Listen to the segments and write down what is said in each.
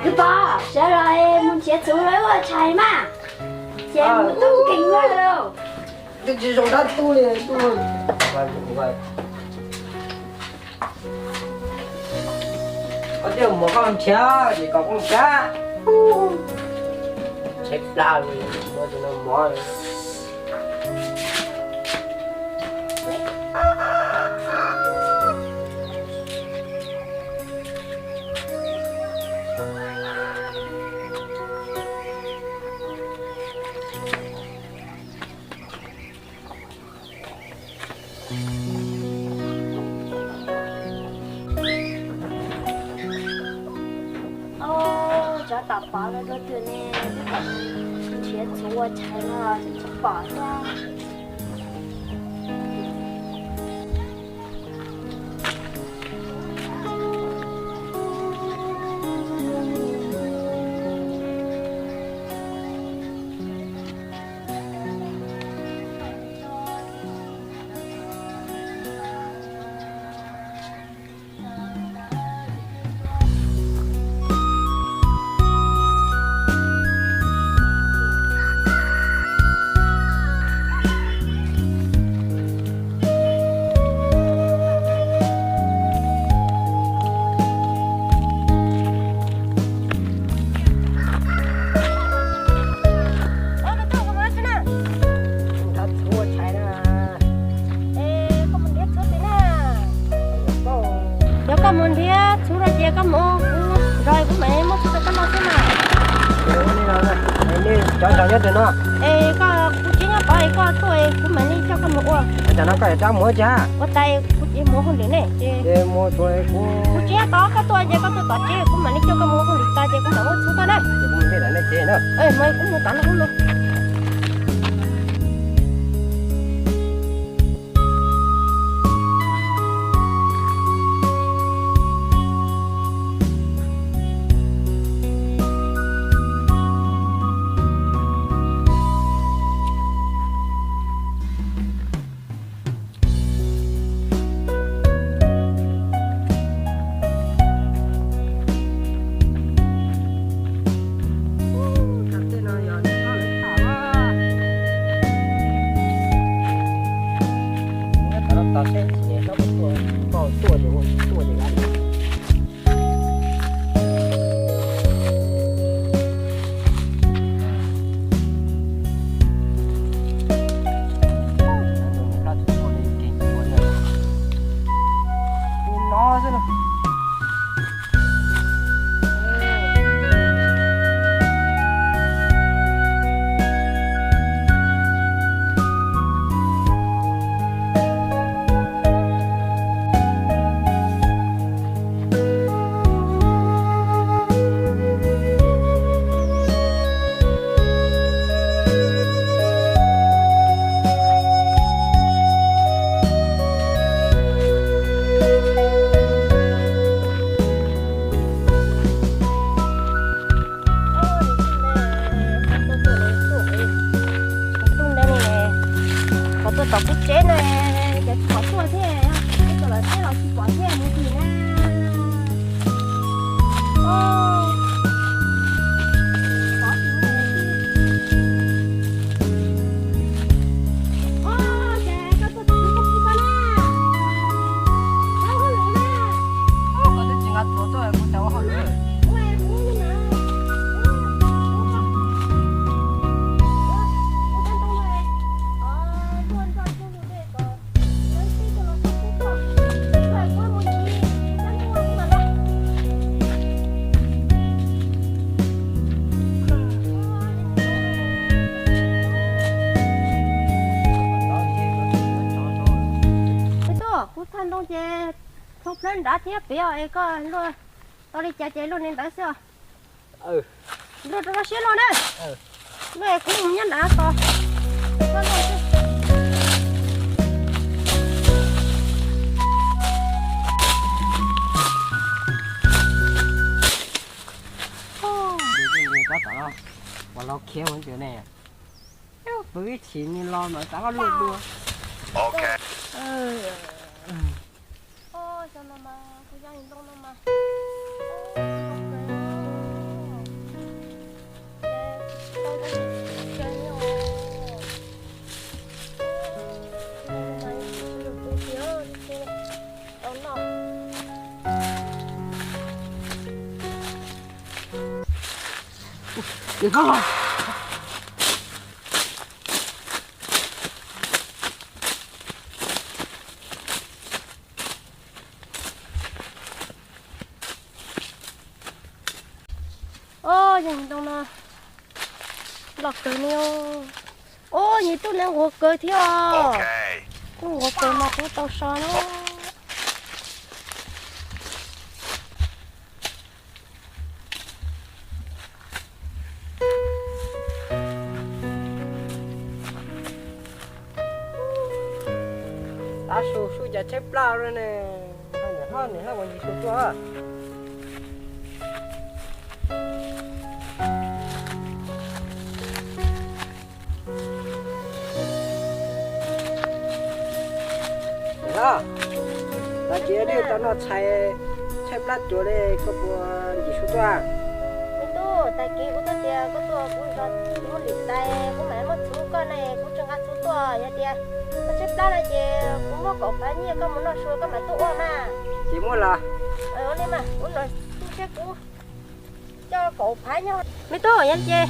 Kwv Pov, sawv los mus nrhiav txhuv los ua tshais mas, ces mus tub nkeeg lawm. Twb tsis zoo dab tub li. Koj twb mus koj nrhiav ces kom koj mus nrhiav. Tshaib plab li, muab tus no mov. Cov tam pov los dua twg ne, twb kom nrhiav txhuv ua tshais no los tsis pom thiab. Yog koj mus nrhiav txhuv no ces koj mus, kuv nrog kuv mam muab txhuv rau koj noj xwb na. Cov nrog nyob twg no? Es koj, kuv tsev nyob tod es koj tuaj es kuv mam li coj koj mus ua. Tam no koj yuav rov mus ua cas? Ua tas kuv tsev mus hauj lwm ne ces kuv tsev nyob tod, koj tuaj ces koj tuaj tom tsev kuv mam li coj koj mus ua hauj lwm tas ces kuv mam muab txhuv koj na. Kuv mus tom no. Tus ntawd ne, qhov tuaj tom kuv tsev na, ces tsis pom tuaj thiab, ib tug lawv teb los tsis pom thiab, mus twg na. Kuv txhaj ntoo ces thau plawg nrad thiab pem os, es koj luaj tau li cas ces luaj li ntawd xwb os. Luaj rau lub siab luaj na. Luaj es kuv mus nyob nrad tos. Ua los khiav ua ntawd ne. Pw ib chim ni los mas xav koj luaj dua. Xyov no mas kuv yog ntoo no mas. Os, yog ntoo no loj kawg li. Os, yog ib tug neeg nquag kawg thiab os. Tug nquag kawg mas kuv tau so na. Tav su su cas tshaib plab ne. Niam hlob, niam hlob, ua ntsis su tuaj. Niam hlob, tag kis wb tau noj tshais tshaib plab tuag li, koj puas ntsis su tuaj? Me tub, tag kis kuv twb tias koj tuaj kuv zov lub lim tais kuv mam muab txhuv koj ne, kuv tsis nqa txhuv tuaj. Yog tias koj tshaib plab no ces kuv muab kaum phav nyiaj koj mus noj su koj mam tuaj ua mas. Ces muab los. Ua li mas kuv los tu siab kuv coj kaum phav nyiaj. Me tub, yog ces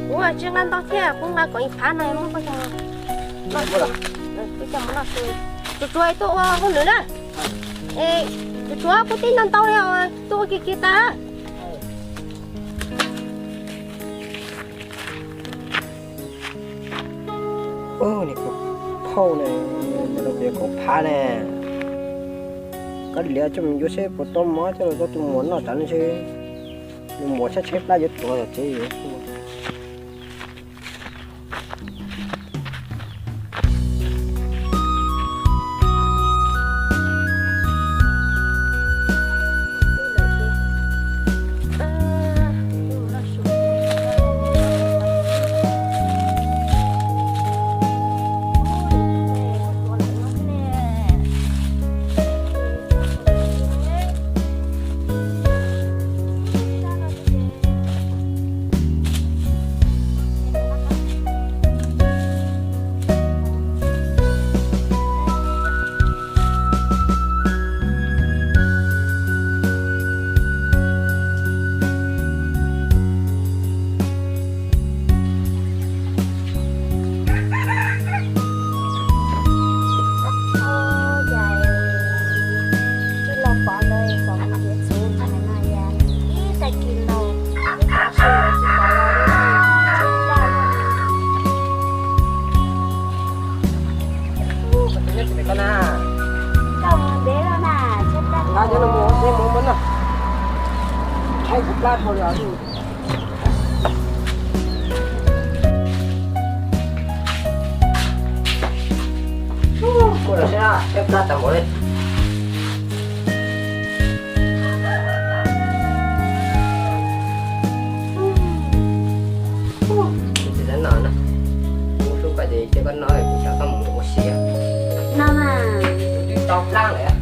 kuv tsis nqa ntau thiab, kuv nqa kaum ib phav no muab koj coj mus noj su. Tsuas tsuas tuaj ua hauj lwm na. Es tsuas tsuas kuv tib noj ntau li, tuaj ua kiag kiag tas. Ub, niag phauj ne, mas lawv piav kaum phav ne. Koj liav coj mus yuav seb puas tau mov coj los rau tus muam noj tsam no seb nws muam tshaib tshaib plab yuav tuag tsev yuav. Ub, cas tsis los pom ntawd txom nyem txhuv no yog ib tag kis no, ib tag kis tsis pom los li. Koj mus ntev lawm na, tshaib plab. Nqa cov no mus, mus mus no. Tshaib kuv plab dhau li os. Muaj los seb, tshaib plab tas npaum li. Tus txiv no no, kuv hlub koj ces cia koj noj, kuv tsam koj mus ua si. No mas. Kuv twb tau plab lawm.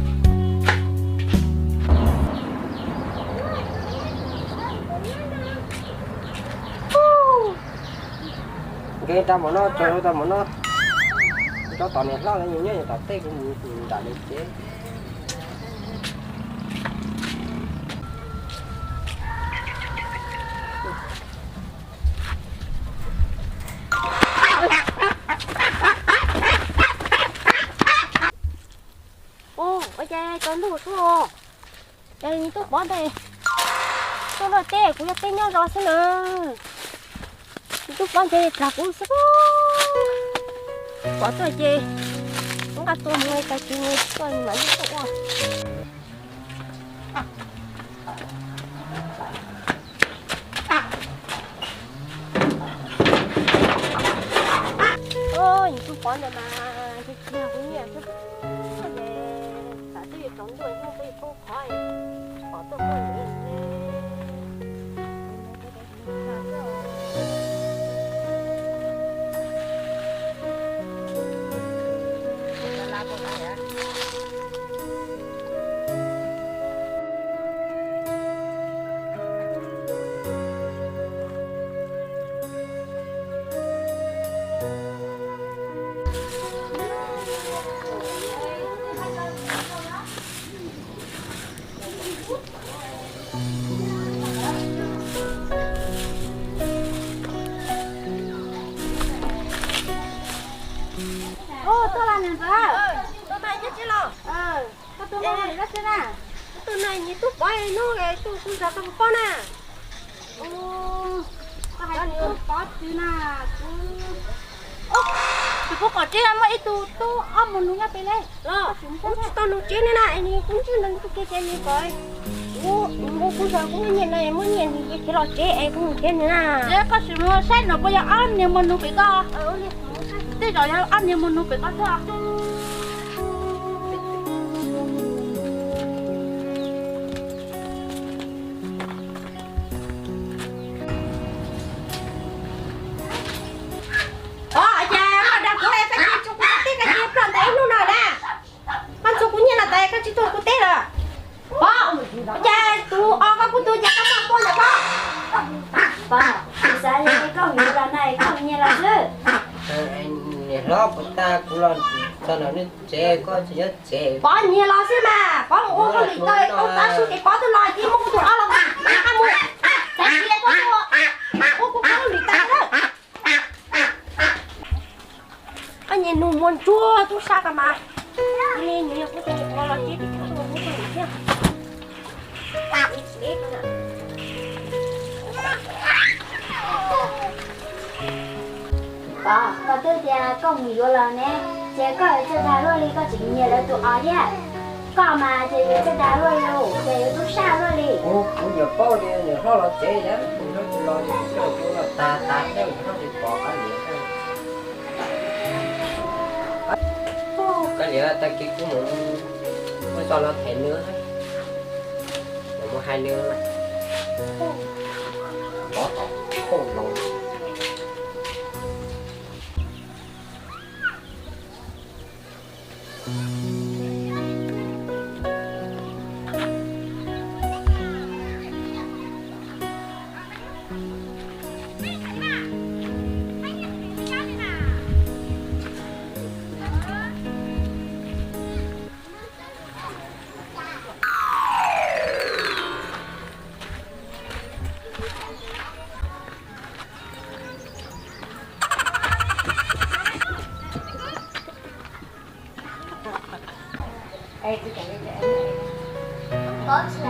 Nkees tau npaum no, tsaug tau npaum no. Rau tom niam hlob lawv nyob tom tej, kuv mus nram lawv tsev. Ua cas tsaus ntuj xwb os? Ces nws twb pov ntawd, tuaj luaj teb, kuv yog teb nyob zos xwb na. Nws twb pov ntawd plam kuv xwb. Pov tuaj ces kuv nqa tua mus, tag kis nws tuaj mam li tuaj ua. Oj, yus twb pov ntawd mas, tsis yog kuv nyiam xwb. Ces tam twb yuav tsaus ntuj, hnub twb yuav poob qho, pom tuaj poob ntawd. Tus no nws tub pov hnub tuaj kuv zos koj puas paub na? Koj hais tias koj pov twg na? Kuv, tus kuv pom tsev muaj ib tug tub ob muag nus nyob pem li. Los kuv tsis tau nug tsev ne na, es nws kuv ntsib nws tus kiag ces nws kom kuv mus kuv zos kuv muaj nyiaj na, muaj nyiaj nws khiav los tsev es kuv mus tsev nws na. Koj sim mus saib nws puas yog ob niag muag nus pem koj. Tej zaum yog ob niag muag nus pem koj thiab. Os, cas koj dag kuv es koj tsis tso kuv teb, koj cia li ploj ntawm ib hnub no na. Koj ntxuav kuv nyiaj no tas koj tsis tuaj kuv teb lawm. Pov, cas tus os koj kuj tuaj, cas koj muaj tuaj ntawm koj? Pov, kuv xav li koj yuav los na, koj nyiag los xwb. Niam hlob, puas tas kuv los txog nram nej tsev koj tsis nyob tsev? Pov nyiag los xwb mas, Pov mus ua hauj lwm tau, tau tav su ces Pov twb los ces muab kuv tus os los, mus, xav cia koj ua, ua kuv hauj lwm tas lawm. Koj niag nus muag ntsuag tub sab koj mas, nws yog kuv tus ua los tsev ces kuv tuaj ua hauj lwm thiab. Pov, koj twb tias koj mus yuav los ne, ces koj yuav txawj dag luaj li koj tseem nyiag lawv tus os thiab. Koj mas ces yuav txawj dag luaj li, ces yuav tub sab luaj li. Kuv, kuv nyuam paub tias niam hlob los tsev, niam hlob tsis los ces kuv coj kuv los tas tas thiab, niam hlob tsis pom kav liam. Kav liam, tag kis kuv mus, kuv tso los them nws, mus hais nws. Pov tom thauj los.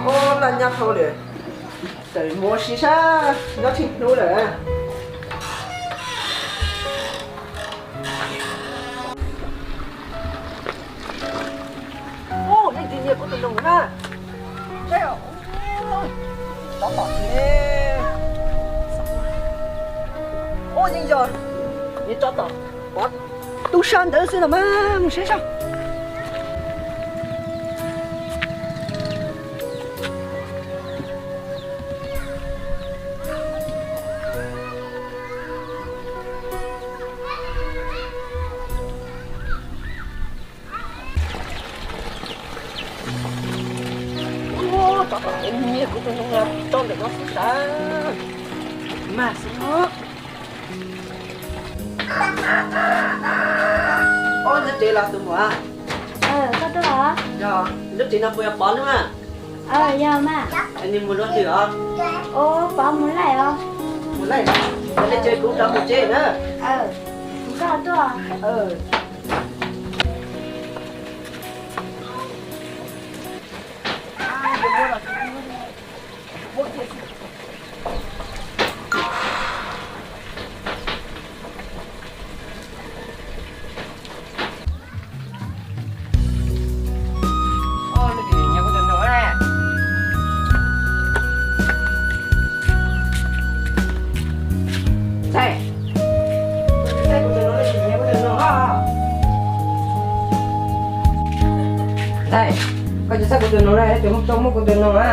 Ub, laj nyab dhau lawm, txawm mus ua si sab nyob tsheej hnub lawm. Ub, nej tsis nyiag kuv tus noog na. Tsov tom tiag. Ub, yeej yog niag tsov tom pov tub sab ntawd xwb los mas, mus saib saib. Ua, tsov tom nyiag kuv tus noog los tso ntawm no xwb tas mas xwb no. Ob, nyob tsev los tus muam? Koj tuaj los? Yog, nyob tsev no puas yog Pov lub na? Yog mas. Nws mus dua twg os? Ua, Pov mus laij os. Mus laij? Yog li ces kuv rov mus tsev na. Koj tuaj. Ntxhais, ntxhais, kuv tus noog, ntxhais, kuv tus noog os. Ntxhais, koj tsis txhawb kuv tus noog na, tus muab, muab kuv tus noog na.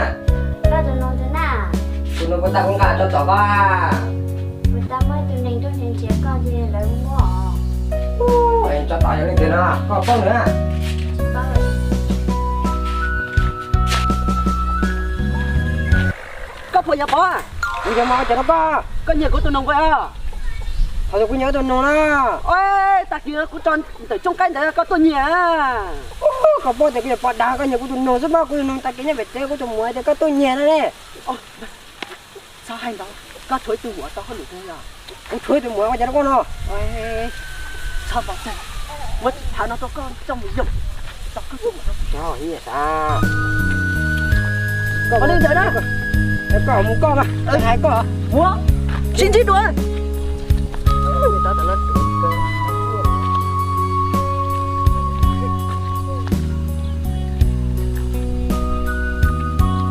Koj tus noog tus na? Tus noog puas tau kuv nqa tso tom koj? Kuv tau muab tus neeg tuaj nrhiav koj ces lawv muab os. Tso tom yog leej twg no, koj paub nws na? Koj puas yog Pov? Kuv yog mas, ua cas rau koj? Koj nyiag kuv tus noog nqaij os? Qhov twg kuv nyiag koj tus noog na? Ua, tag kis kuv tso ntawm tsooj qaib ntawd koj tuaj nyiag. Koj paub tias kuv yog Pov dag, koj nyiag kuv tus noog xwb mas, kuv tus noog tag kis nyob pem tsev, kuv tus muam tias koj tuaj nyiag no ne. Txhob hais ntau, koj tshuav ib tug muam tau hauj lwm no yog? Kuv tshuav ib tug muam ua cas rau koj no? Txhob txog, muab thav no rau koj coj mus yoog. Ua li ntawd na. Koj mus koj mas, hais koj. Ua, sib ntsib dua.